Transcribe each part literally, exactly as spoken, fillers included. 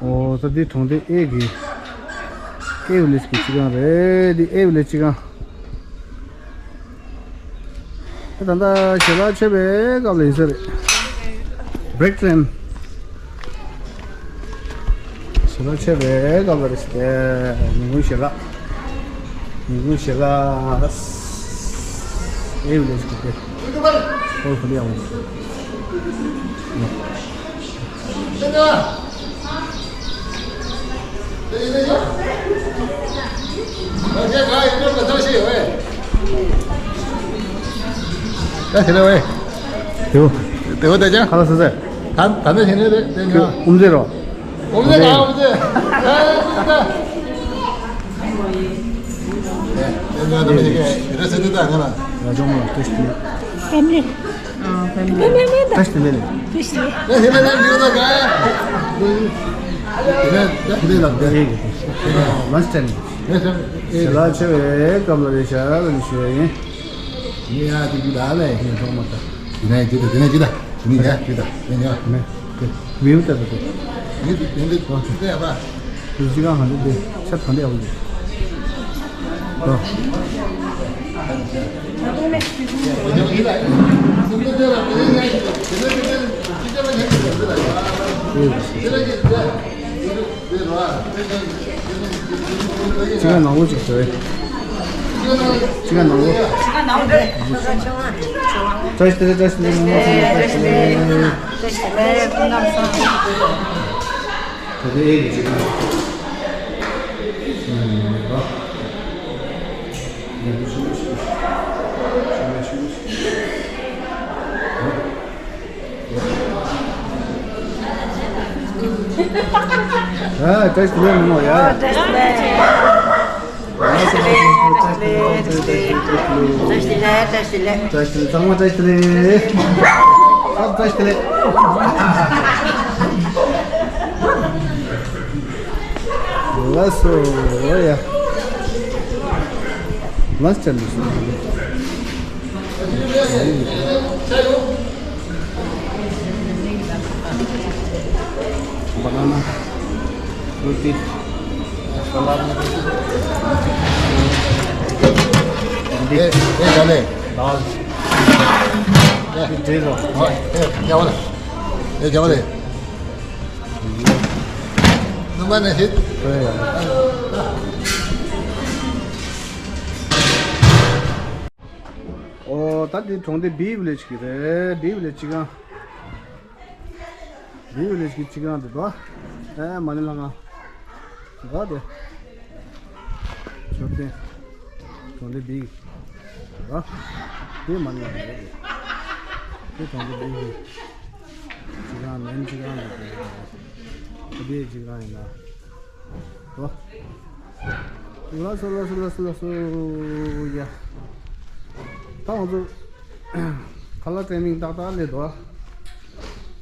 ཨོ་ད་འདི་གྲོང་སྡེ་ཨེ་གི་ཨེ་ཝི་ལེཇ་གི་སྤྱི་ཁང་རེད། འདི་ཨེ་ཝི་ལེཇ་སྤྱི་ཁང་། ད་ལྟ་ཞལ་ལག་མཆོད་པའི་སྐབས་ལ་ཡིན་ས་རེད། བྷི་རེག་ཊེམ། ཞལ་ལག་མཆོད་པའི་སྐབས་ལ་རེད་ཟེར། ཉིན་གུང་ཞལ་ལག་ཉིན་གུང་ཞལ་ལག་ཨེ་ཝི་ལེཇ་གི་དེ། ཨོ་ཧོ་ལི་ཡ་ཝོ། Family. ཨ། ཕེབས་ནས། ཕེབས་ནས། ཕེབས་ནས། ཕེབས་ནས། ལམ་སྟོན། ཞལ་ལག་མཆོད་པའི་སྐབས་ལ་རེད་ཤག་ལ་ནི་ཞུ་ཡ་ཡིན། ཡ་དེ་གི་ད་ལས་ཡིན་གྲོགས་མ་ད། དེ་ནས་ཅི་ད་དེ་ནས་ཅི་ད་དེ་ནས་ཡ་ཅི་ད་དེ་ནས་ཡ་མེད། མིའུ་ཏེ་ཏེ་མིའུ་ཏེ་ཏེ་ཏེ་ཡ་པ། དེ་ཅི་གང་ཧ་འདི་ཆ་ཐང་དེ་ཡག་པོ་འདུག་ཨོ། ཅི་ག་ནང་ལོགས་ཅིག་ཟེར། ཅི་ག་ནང་ལོགས། བཀྲ་ཤིས་བདེ་ལེགས། བཀྲ་ཤིས་བདེ་ལེགས། བཀྲ་ཤིས་བདེ་ལེགས། སྐུ་ཁམས་བཟང་། ད་ལྟ་ཨེ་གི་ཅི་ག་ནང་། ཨུམ། རོ། ཡག་པོ་ཞུ་ཞུ། ཞུ་ཞུ་ཞུ། ཨ། བཀྲ་ཤིས་བདེ་ལེགས་མོ། ཡ་ཡ། བཀྲ་ཤིས་བདེ་ལེགས། བཀྲ་ཤིས་བདེ་ལེགས། བཀྲ་ཤིས་བདེ་ལེགས། བཀྲ་ཤིས་བདེ་ལེགས། བཀྲ་ཤིས་བདེ་ལེགས། བཀྲ་ཤིས་བདེ་ལེགས། ཚང་མ་བཀྲ་ཤིས་བདེ་ལེགས། ཨ། བཀྲ་ཤིས་བདེ་ལེགས། ལགས་སོ། ཡ། ལགས་ཅན་ནི་སོ། Banana, roti, salad. ཨེ། ཨེ། ག་ལེ། dal. ཨེ། འདི་རོ། ཨེ། རྒྱ་བ་ལ། ཨེ། རྒྱ་བ་ལ། ནུ་མ་ནས་ཧིད། ཨོ། ད་འདི་གྲོང་སྡེ་བི་ཝི་ལེཇ་གི་རེད། བི་ཝི་ལེཇ་སྤྱི་ཁང་། བི་ཝི་ལེཇ་གི་སྤྱི་ཁང་དེ་དོ། ཨེ། མ་ཎི་ལྷ་ཁང་། དོ་དེ། མཆོད་རྟེན། གྲོང་སྡེ་བི་གི། དོ། དེ་མ་ཎི་ལྷ་ཁང་རེད། དེ་གྲོང་སྡེ་བི་གི་སྤྱི་ཁང་། མེན་སྤྱི་ཁང་དེ་དེ་སྤྱི་ཁང་ཡིན་ན། ལགས་སོ། ལགས་སོ། ལགས་སོ། ལགས་སོ། ཡ། ད་ང་ཚོ་ཁ་ལག་ཊེ་རེ་ནིང་ཏག་ཏག་སླེབས་འདུག་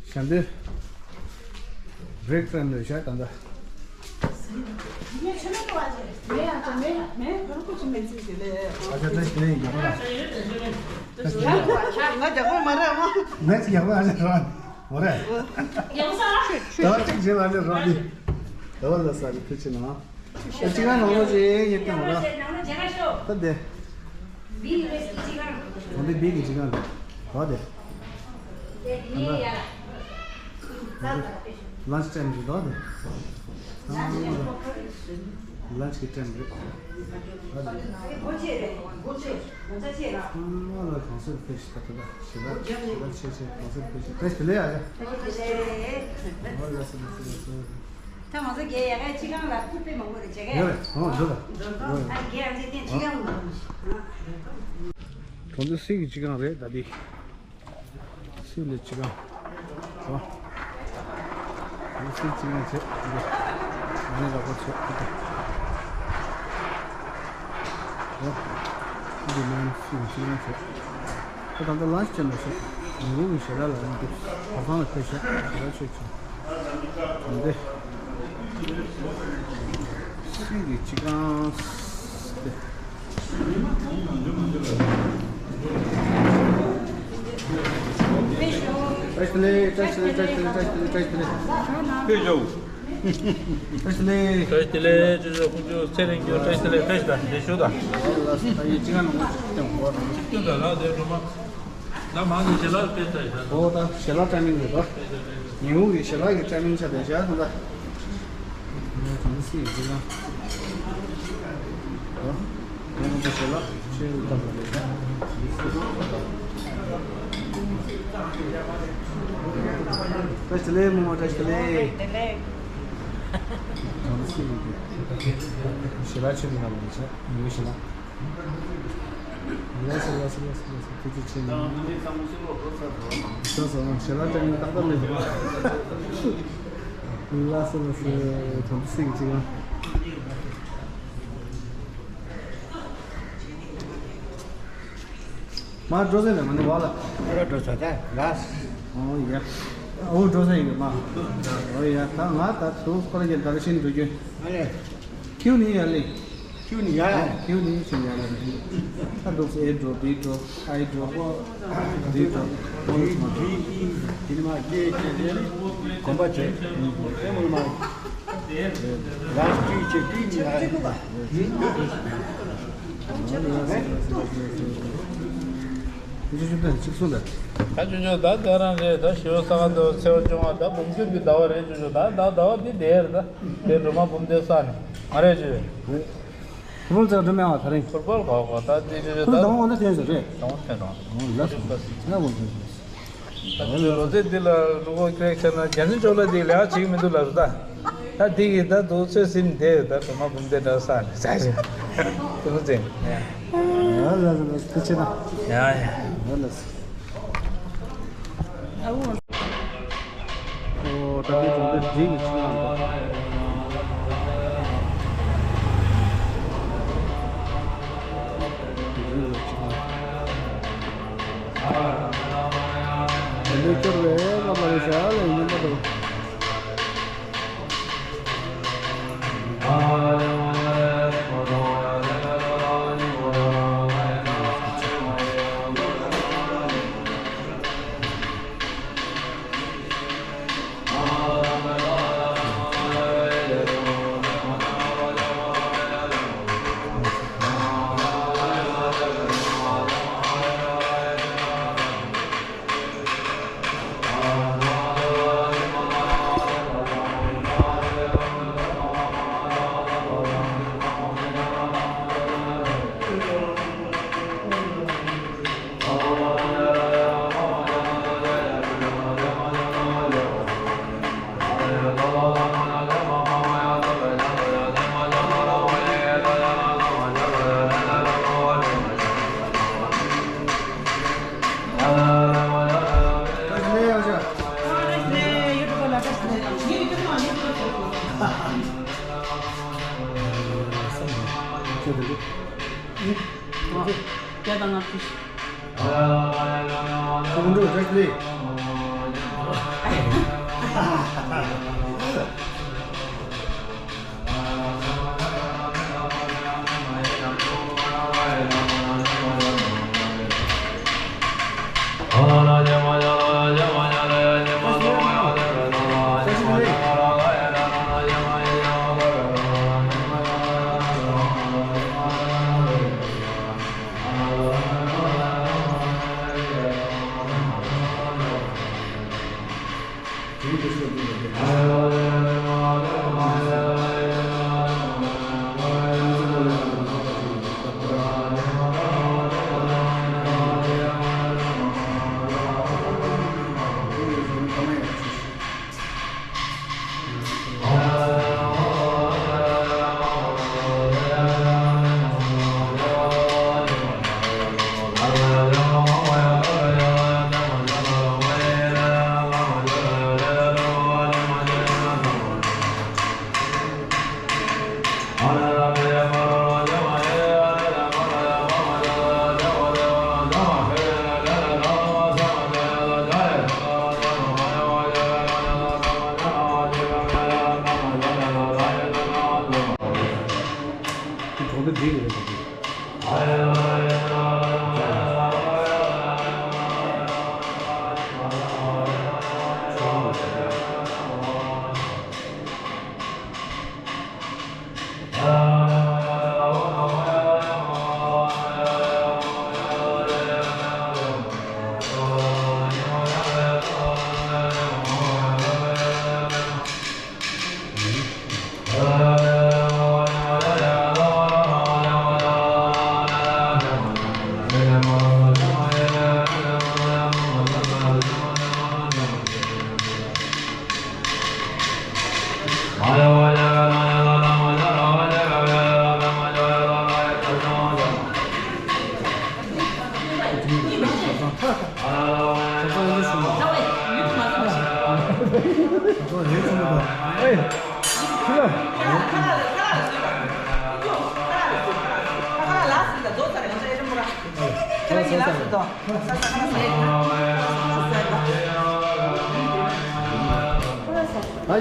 ཞབས་འདྲེན་བྷི་རེག་ཊེམ་རེད་ཤག་ད་ལྟ། ཨ་ཅག་བཀྲ་ཤིས་བདེ་ལེགས། ཡག་པོ་ར། ང་རྒྱག་པ་མ་རེད་མ། ངས་ཅིག་ཡག་པོ་ཨ་ཅག་རོགས། མོ་རེད། ད་ཅིག་བྱེད་ཨ་ཅག་རོགས་ནི། ད་བ་ལ་ས་རི་ཐུགས་ཆེ་གནང་། ཅི་ག་ནང་ལོགས་ཅིག་ཡེ་ཏེ་མོ་ར། ད་དེ། གྲོང་སྡེ་བི་གི་སྤྱི་ཁང་རེད། ག་དེ། ལན་ཆི་ཊེམ་གྱི་དོ་དེ། ལན་ཆི་ཊེམ་རེད། ག་དེ། ཚང་མ་ལ་གང་སར་ཕེབས་ཤིག་ད་ད་ད་ཞེ་དྲག་ཞེ་དྲག་ཆེ་ཆེ་གང་སར་ཕེབས་ཤིག་ད་དེ་ལས་ཨ་ཡ། ད་ང་ཚོ་རྒྱལ་ཡག་གི་སྤྱི་ཁང་ལ་ཐུག་པའི་མང་པོ་རེད་བྱེད་ཀ་ཡོད་རེད། ཨོ་འདུག་ད། ཨ་རྒྱལ་ཡག་ཅིག་སྟེང་སྤྱི་ཁང་མང་པོ་ཞིག་གྲོང་སྡེ་སི་གི་སྤྱི་ཁང་རེད་ད་འདི། སི་ལི་སྤྱི་ཁང་། ཨོ། འདི་སི་སྤྱི་ཁང་བྱས་འདི། ང་ནི་ལག་པ་བྱས་འདི། ཨོ། འདི་ནང་སི་གི་སྤྱི་ཁང་བྱས། ད་ད་ལྟ་ལན་ཆི་ཊེམ་ལ་ཤོག་ཉིན་གུང་གི་ཞལ་ལག་ལ་ཡོང་དུས་བ་ཚང་ལ་ཕེབས་ཤག་ཞལ་ལག་མཆོད་ཆོག་འདི། སི་གི་སྤྱི་ཁང་། བཀྲ་ཤིས་བདེ་ལེགས། བཀྲ་ཤིས་བདེ་ལེགས། བཀྲ་ཤིས་བདེ་ལེགས། བཀྲ་ཤིས་བདེ་ལེགས། བཀྲ་ཤིས་བདེ་ལེགས། ཕེབས་ཤོག་བཀྲ་ཤིས་བདེ་ལེགས། བཀྲ་ཤིས་བདེ་ལེགས། ཅོ་ཅོ་ཁོང་ཚོ་ཚེ་རིང་རྒྱུ། བཀྲ་ཤིས་བདེ་ལེགས། བཀྲ་ཤིས་བདེ་ལེགས། བདེ་ཤོག་དང་། ད་ཡིན་ཅི་ག་ནང་ཅིག་སྟོན་གོ། ཅིག་སྟོན་དང་། ལགས་དེ་སྒྲོལ་མ། ད་མང་ནས་ཞལ་ལག་ཕེབས་ཚར་ཡིན་ད། ཨོ་ད་ཞལ་ལག་ཊའི་མིང་རེད་དོ། ཉི་ཧོང་གི་ཞལ་ལག་གི་ཊའི་མིང་ཆགས་བསྡད་ཤག་ད། ད་གང་སྲིད་ཡིན་ཅི་ག། ཨོ། ང་ཚོ་ཞལ་ལག་ཆེ་རུ་བཏང་བ་རེད་ད། བཀྲ་ཤིས་བདེ་ལེགས་རྨོ་མོ། བཀྲ་ཤིས་བདེ་ལེགས། བདེ་ལེགས། གང་སྲིད་ཡིན་ཅི་ག། ཞལ་ལག་ཆེ་རུ་བཏང་བ་རེད་ཤག། ཉི་ཧོང་ཞལ་ལག། ལགས་སོ་ལགས་སོ་ལགས་སོ་ལགས་སོ། ཐུགས་རྗེ་ཆེ་གནང་། ལགས་སོ། ཞལ་ལག་ཊའི་མིང་ཏག་ཏག་སླེབས་སོང་། ལགས་སོ་ལགས་སོ། དམ་ཚིག་ཅིག་ཨང་། མ་འགྲོ་ས་ནས་མ་ནི་བ་ལ། ཨ་ར་འགྲོ་ས་ད་ལགས། ཨོ་ཡ། ཨོ་འགྲོ་ས་ཡིན་གི་མ། ཨོ་ཡ། ད་ང་ད་དུ་ཁོ་ར་གི་ད་ར་ཤིན་འགྲོ་རྒྱུ། ཨ་ལེ། ཁྱེའུ་ནི་ཡར་ལེན། ཁྱེའུ་ནི་ཡར། ཨ། ཁྱེའུ་ནི་ཤིན་ཡར་ལེན། ཨ་འགྲོ་ས་ཨེ་འགྲོ་བི་འགྲོ་ཨའི་འགྲོ་བི་འགྲོ། ཨོ་ནི་མ་འགྲོ། དེ་ནི་མ་སྐད་ཆ་དེ་ནི་གོམ་པ་བྱེད། ཨེ་མོ་ལ་མ། ལགས་ཀྲིག་བྱེད་ཀྲིག་ནི་ཡར། ཨོ་ལགས་སོ་ལགས་སོ་ལགས་སོ། ཅོ་ཅོ་ད་ཅིག་གསུངས་ད། ད་ཅོ་ཅོ་ད་དེ་རང་རེད། ད་ཞི་བ་ས་ག་ཟླ་བ་ཚེས་པ་བཅོ་ལྔ་ད་འབུམ་སྐྱོར་གྱི་ཟླ་བ་རེད། ཅོ་ཅོ་ད་ད་ཟླ་བ་འདི་དེ་རེད། ད་དེ་སྒྲོལ་མ་འབུམ་སྡེ་ས་ནས་མ་རེད་ཅོ་ཅོ། ཕུར་པོལ་ཚེ་སྒྲོལ་མ་བ་ད་རིང་། ཕུར་པོལ་ག་བ་ད་དེ་ཅོ་ཅོ་ད་ཕུར་དང་པོ་འོ་ན་ཐོན་ཟེར་རེད། དང་པོ་ཐོན་རང་། ཨོ་ལགས་སོ། ང་འོ་ཐོན་ཟེར། ད་ལོ་ཚད་འདི་ལ་ལུ་གོ་ཀྲེག་ཆ་ན་རྒྱ་ནི་ཅོག་ལ་འདི་ལས་ཀ་བྱེད་ཀྱི་མི་འདུག་ལབ་རེད་ད། ད་འདི་གི་ད་དུ་ཚོད་ཟིན་དེ་ད་སྒྲོལ་མ་འབུམ་སྡེ་འདྲ་ས་ནས་ཟ་ཞིག་དུ་ཟིན། ཨ་ལ་ལ་ལ་ཐུགས་རྗེ་ཆེ་གནང་། ཡ་ཡ། ཨ་ལ་ལ། ཨོ་ད་འདི་གྲོང་སྡེ་འདི་གི་ཆུ་ནང་དུ། དེ་འདྲའི་སྐྱོར་བའི་བླ་མ་རེད་ཤག་ལ་ཡིན་པ་དང་། ད་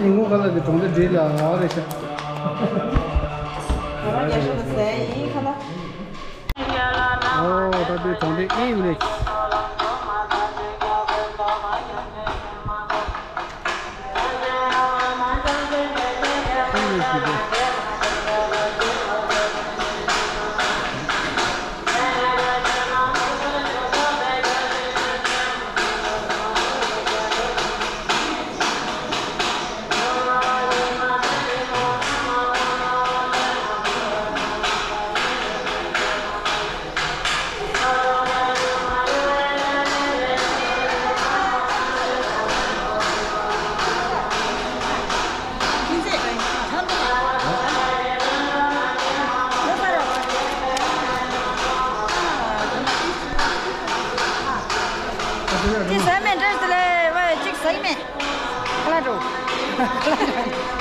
ཡིན་གོ་ཁ་ལ་དེ་གྲོང་སྡེ་འདྲེས་ལ་ཨ་རེ་ཤག་ཨོ་ད་དེ་གྲོང་སྡེ་ཨིན་ལེ། དེ་ཟ་མེད་འདྲ་ཟེར་ལེ་བ་གཅིག་ཟ་ཡི་མེད། ཁ་ལག་འགྲོ། ཁ་ལག་འགྲོ།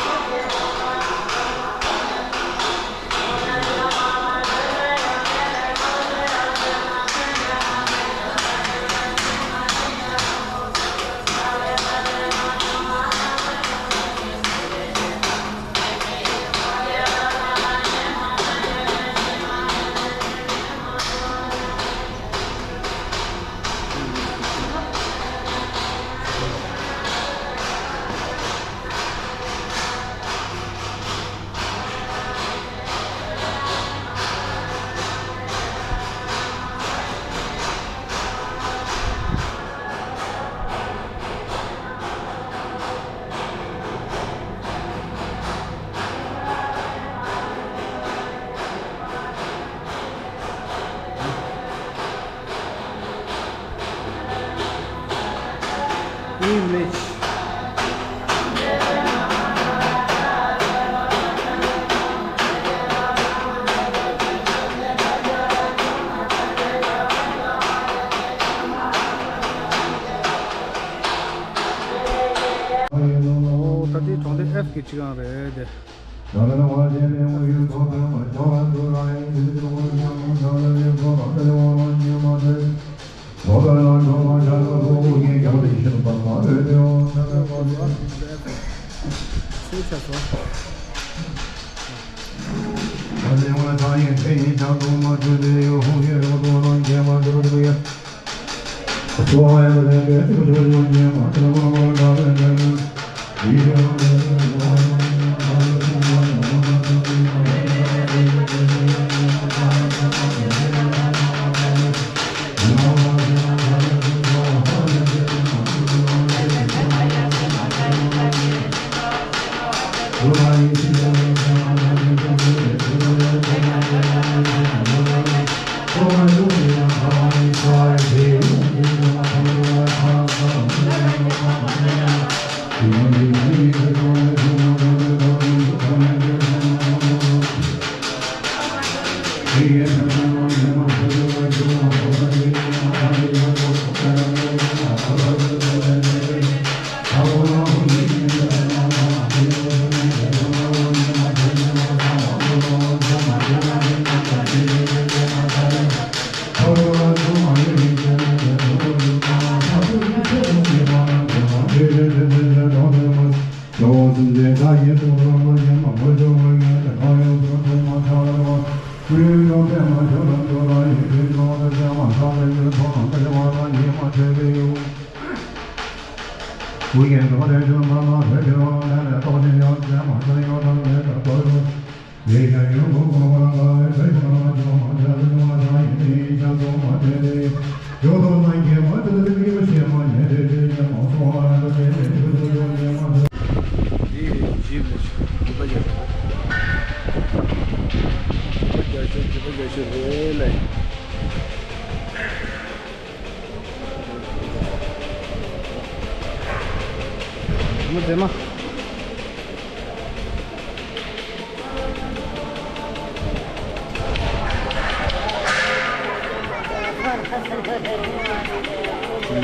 English. ཨོ་ད་ལྟའི་གྲོང་སྡེ་F་གི་སྤྱི་ཁང་རེད་དེ།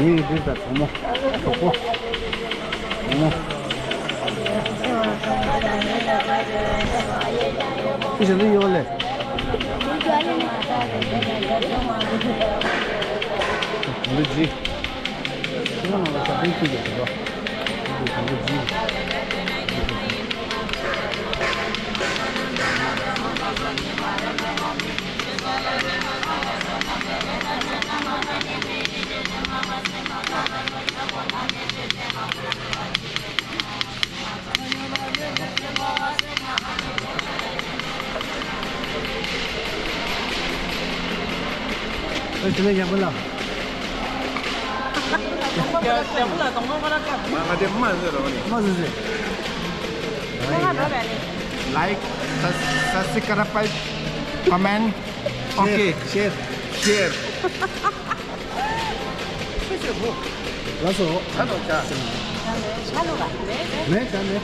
ཡིན། འདི་ད་གྲོགས་མོ། གྲོགས་པོ། གྲོགས་མོ། ཁྱི་ཞིག་འདི་ཡོད་ལེ། འདི་ཇི། ཁྱི་ནང་ལ་ཞབས་བརྟན་ཁྱི་ཡོད་དོ། འདི་ཇི། ཨེ་དེ་ནས་ཡག་པོ་ལ། ཡག་པོ་ལ་གཏོང་མ་མ་རག་ག་མ་ང་དེ་མ་ཟེར་རོ་ནི། མ་ཟེར་ཟེར། ཁོ་ང་འགྲོ་བས་ནི། Like, subs- subscribe, comment, okay, share, share. ལགས་སོ། ལགས་སོ་ཅག་ཆ་ལོ་ར། མེད་ཅག་མེད།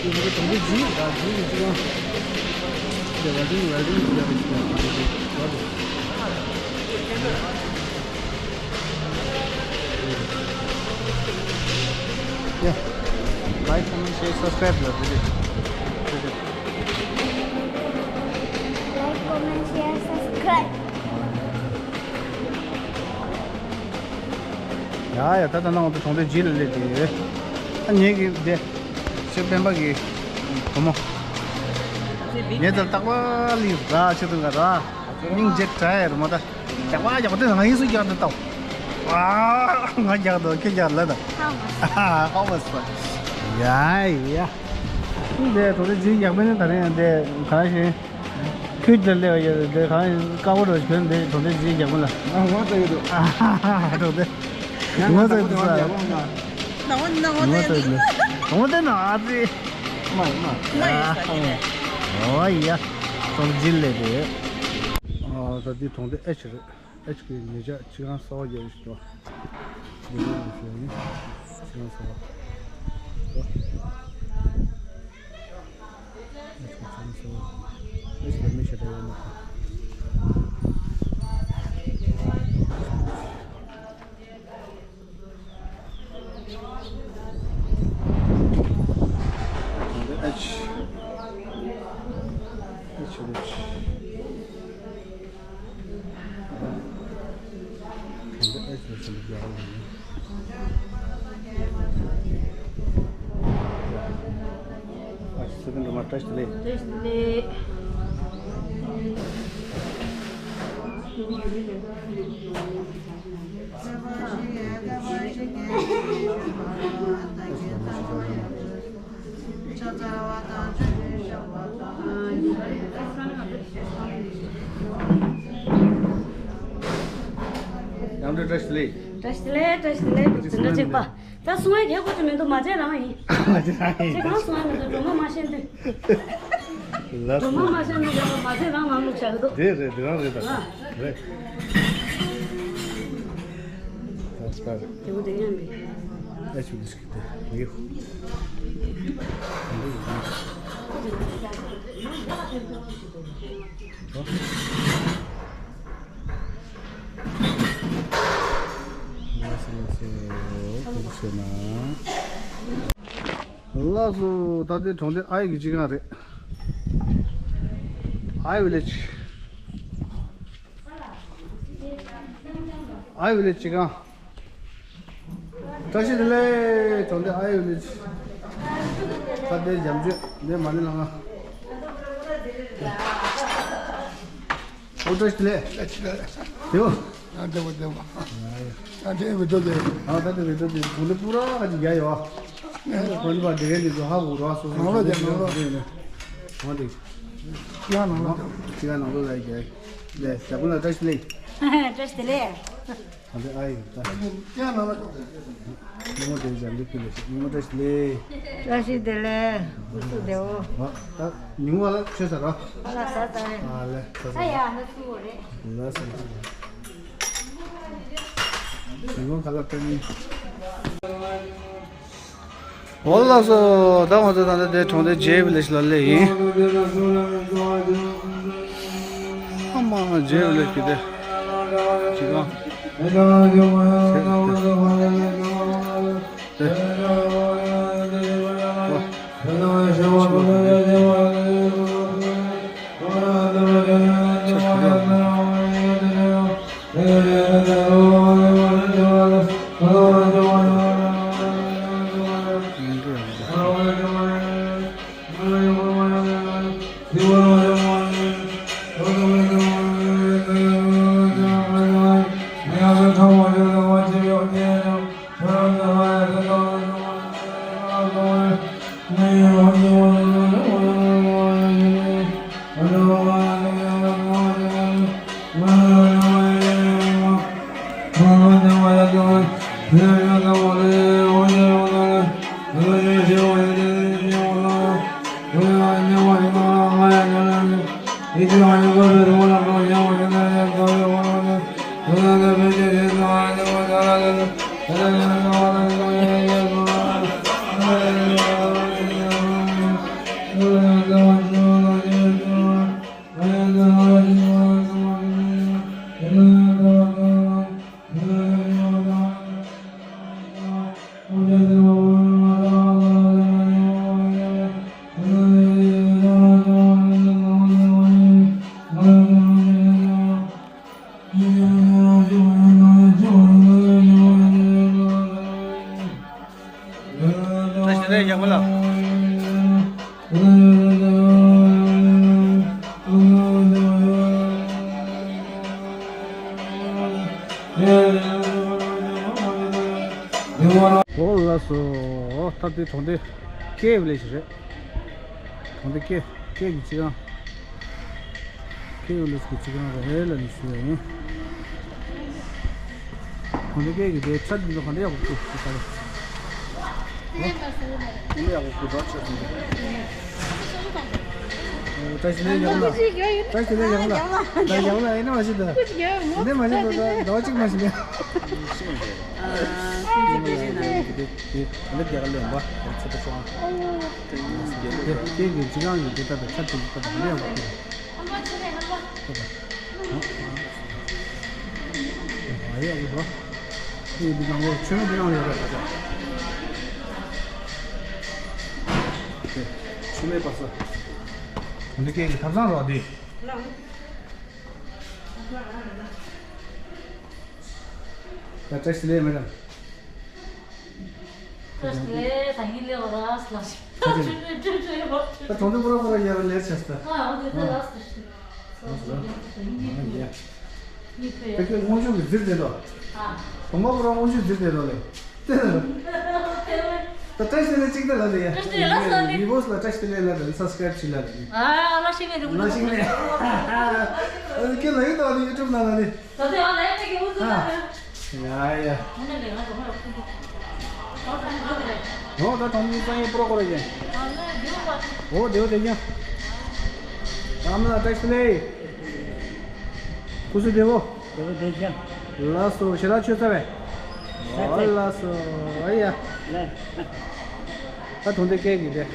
དེ་ནི་དོན་དེ་ཇི་ཡིན་ད་ཇི་ཡིན་ཅི་ཡང་། དེ་ཝེལ་ཌིང་ཝེལ་ཌིང་ཡིན་ཡ་རེད་ཅི་ཡང་དེ་དེ་ཝེལ་ཌིང་། ཡ། Like, comment, share, subscribe ལ་དེ་དེ། Like, comment, share, subscribe. ཡ་ཡ། ད་ལྟ་ནང་དུ་གྲོང་སྡེ་ཇི་ལ་སླེབས་ཏེ་ཡོད། ཨ་ངེད་ཀྱི་དེ་ཤེར་སྤེན་པ་གི་བུ་མོ། ངེད་ཚོ་རྟག་པར་ལི་ར་ཆེ་དུང་ག་ར་སྙིང་རྗེ་དྲ་ཡ་རུ་མ་ད། རྒྱག་པ་རྒྱག་པ་དེ་ང་ཡིན་སུ་རྒྱག་འདི་ལྟ། ཨ་ང་རྒྱག་འདུག་ཁྱོད་རྒྱག་ལ་ད། ཧ་མ་སོ། ཡ་ཡ། འདི་གྲོང་སྡེ་ཇི་རྒྱག་པ་ནི་ད་རེས་འདི་ག་རེ་བྱེད། ཁྱོད་ཀྱིས་ལས་པ་ཡོད་དེ་གང་དཀར་པོ་རུ་གྱོན་དེ་གྲོང་སྡེ་ཇི་རྒྱག་པོ་ལ། ང་ངོ་ཚ་ཡོད་དོ། ཨ་ཧ་ཧ་ཧ། གྲོང་སྡེ་ངོ་ཚ་ཡོད་དོ་ས། ངོ་ཚ་ཡོད་དོ། ངོ་ཚ་ཡོད་དོ། ངོ་ཚ་ན་ཨ་ཙི། མ་ཡིན་མ། མ་ཡིན་ས་ཡིན་ནས། ཨོ་ཡ། གྲོང་སྡེ་ཇི་ལས་དེ། ཨ་ད་འདི་གྲོང་སྡེ་ཨེ་ཆི་རེད། ཨེ་ཆི་གི་ཉེ་ཆར་ཆི་གང་གསར་པ་རྒྱག་ཡོད་ཞིག་འདུག་འདི་ནས་ཞུ་ཡིན། ཆི་གང་གསར་པ། ཨེ་ཆི་གི་ཆི་གང་གསར་པ། ཨེ་ཆི་གི་མི་ཤ་ད་ཡོད་མ་ཐག་ཨེ་ཆི། ཨེ་ཆི་རེད། ཡང་བསྐྱར་བཀྲ་ཤིས་བདེ་ལེགས། བཀྲ་ཤིས་བདེ་ལེགས། བཀྲ་ཤིས་བདེ་ལེགས། འཛིན་གྲྭ་གཅིག་པ། ད་སོང་བའི་གལ་ཁོ་ཚོ་མི་འདུག་མ་བྱས་རང་ཡིན། མ་བྱས་རང་ཡིན། ཁྱེད་གང་སོང་བ་མི་འདུག་སྒྲོལ་མ་མ་ཤེས་འདུག་ལགས་སོ། སྒྲོལ་མ་མ་ཤེས་འདུག་ཡག་པོ་མ་བྱས་རང་ནང་བླུགས་བཞག་གི་འདུག་དེ་རེད། དེ་རང་རེད་ད། ཨ། རེད། ད་སྐར། དེ་བོ་དེ་ཡང་མེད། ཨེ་ཆུ་ལིས་ཀི་དེ་ཡིག་ལགས་སོ་ལགས་སོ། ཐུགས་རྗེ་ཆེ་གནང་། ལགས་སོ། ད་ལྟའི་གྲོང་སྡེ་ཨའི་གི་སྤྱི་ཁང་རེད། ཨའི་ཝི་ལེཇ། ཨའི་ཝི་ལེཇ་སྤྱི་ཁང་། བཀྲ་ཤིས་བདེ་ལེགས། གྲོང་སྡེ་ཨའི་ཝི་ལེཇ། ད་ལྟའི་འཇམ་ཆོས་འདི་མ་ཎི་ལྷ་ཁང་། ཨོ་བཀྲ་ཤིས་བདེ་ལེགས། བཀྲ་ཤིས་བདེ་ལེགས། དེའོ། ཡང་བདེ་པོ་བདེ་པོ། ཡང་དེ་བི་ཏོ་དེ། ཨ་ད་དེ་བི་ཏོ་དེ་གུང་དེ་པུ་ར་ག་ཅིག་རྒྱ་ཡོད། ཨ་གོན་པ་དེ་གའི་དེ་ཚོ་ཧ་གོ་ར་སོ་སོ། ནང་ལོགས་དེ་ནང་ལོགས། ནང་ལོགས་དེ། ནང་ལོགས་དེ། ཅི་ག་ནང་ལོགས་ལ་རྒྱ་ཡོད། ལས་ཞག་པོ་ལ་བཀྲ་ཤིས་བདེ་ལེགས། བཀྲ་ཤིས་བདེ་ལེགས། ཨ་ལེ་ཨ་ཡི་ད། ཉིན་མོ་དེ་འཇམ་དུ་ཕུལ་ལེ་ཞིག་ཉིན་མོ་བཀྲ་ཤིས་བདེ་ལེགས། བཀྲ་ཤིས་བདེ་ལེགས། སྐུ་གཟུགས་བདེ་བོ། ཨ་ད་ཉིན་མོ་ལ་ཆོས་ཟ་རོ། ཨ་ལ་ཟ་ཟ་རེད། ཨ་ལེ་ཟ་ཟ། ཨ་ཡ་ན་སུ་བོ་རེད། ལ་ཟ་ཟ། ཉིན་མོ་ག་ལ་ཏན་ནི། འོ་ལགས་སོ། ད་ང་ཚོ་ད་ལྟ་དེ་གྲོང་སྡེ་ཇེ་བི་ལེཇ་ལ་སླེབས་ཡིན། ཨ་མ་ཇེ་བི་ལེཇ་གི་དེ། ཅི་གང་། ཏེ། ཏེ། ཨོ། ཨོ་ལགས་སོ། ད་དེ་གྲོང་སྡེ་ཀེ་ཝི་ལེ་ཇི་རེད། གྲོང་སྡེ་ཀེ་ཀེ་གི་སྤྱི་ཁང་། ཀེ་ཝི་ལེ་ཇི་གི་སྤྱི་ཁང་རེད་ལབ་ནས་ཞུ་ཡ་ཡིན། གྲོང་སྡེ་ཀེ་གི་དེ་ཆ་འདི་ཚོ་ག་འདྲ་ཡག་པོ་བཀོད་ཞིག་ག་རེད། ཨོ། ག་འདྲ་ཡག་པོ་བཀོད་འདུག་ཆ་འདི། བཀྲ་ཤིས་བདེ་ལེགས། ཡག་ལ། བཀྲ་ཤིས་བདེ་ལེགས། ཡག་ལ། ད་ཡག་ལ་ཡིན་ན་མ་ཤེས་ད། ཡིན་ན་མ་ཤེས་ད། ཟླ་བ་གཅིག་མ་ཤེས་ན། ཨ། ཨ། དེ་དེ་དེ་ད་ལེབ་རྒྱ་གར་ལེན་པ་ཚེ་ད་ཆོག་ཨང་། དེ་དེ་གི་ཅི་གང་ཡིན་དེ་ད་ད་ཆ་དེ་ད་ད་ལེན་པ། ཨ་ཡ་ཡ། ཨེ་འདི་ནང་ལོ་ཆུ་མེད་འདི་ནང་ཡོད་རེད་ད། ཆུ་མེད་པ་ས། འདི་སྐད་ཀྱི་ཐབ་ཚང་རོགས་འདི། ད་བཀྲ་ཤིས་བདེ་ལེགས་མེ་ཌམ། བཀྲ་ཤིས་བདེ་ལེགས། ད་གྲོང་སྡེ་པུ་ར་པུ་ར་ཡར་ལས་བྱས་ད། ཨ་འོ་དེ་ད་ལགས་སོ། ཨ་ཡ། ད་ཁྱོད་སྔོན་ཆད་ཀྱི་ཟིར་བསྡད་དོ། ཨ། གྲོང་པ་པུ་ར་སྔོན་ཆད་ཟིར་བསྡད་དོ་ལེ། ད་བཀྲ་ཤིས་བདེ་ལེགས་གཅིག་ད་ལ་ལེ་ཡ། བཀྲ་ཤིས་བདེ་ལེགས་ལགས་སོ། མི་བོས་ལ་བཀྲ་ཤིས་བདེ་ལེགས་ལ་ད་སབ་སི་ཀ་རེབ་བྱེད་ལ་ལེ། ཨ་ལ་ཤི་མེད་རུ་ལ་ཤི་མེད། ཨ་ཁྱོད་ལ་ཡོད་དོ་ལེ་ཡུ་ཊུབ་ནང་ལ་ལེ། ད་དེ་ཨ་ལ་ཡ་མེད་ཀྱི་འུ་ཚུགས་ལ་ལེ། ཡ་ཡ། འོ་ད་ཐོང་མི་སང་ཡེ་པྲོ་ཀོ་རེ་ཡེ། འོ་དེའོ་དེ་ཀྱང་། ཨ་མ་ལ་བཀྲ་ཤིས་བདེ་ལེགས། སྐུ་གཟུགས་བདེ་པོ། བདེ་པོ་བདེ་ཀྱང་། ལགས་སོ་ཞེ་དྲག་ཆོས་ཚ་བས། ཨོ་ལགས་སོ་ཨ་ཡ། ད་གྲོང་སྡེ་སྐད་ཀྱི་རེད།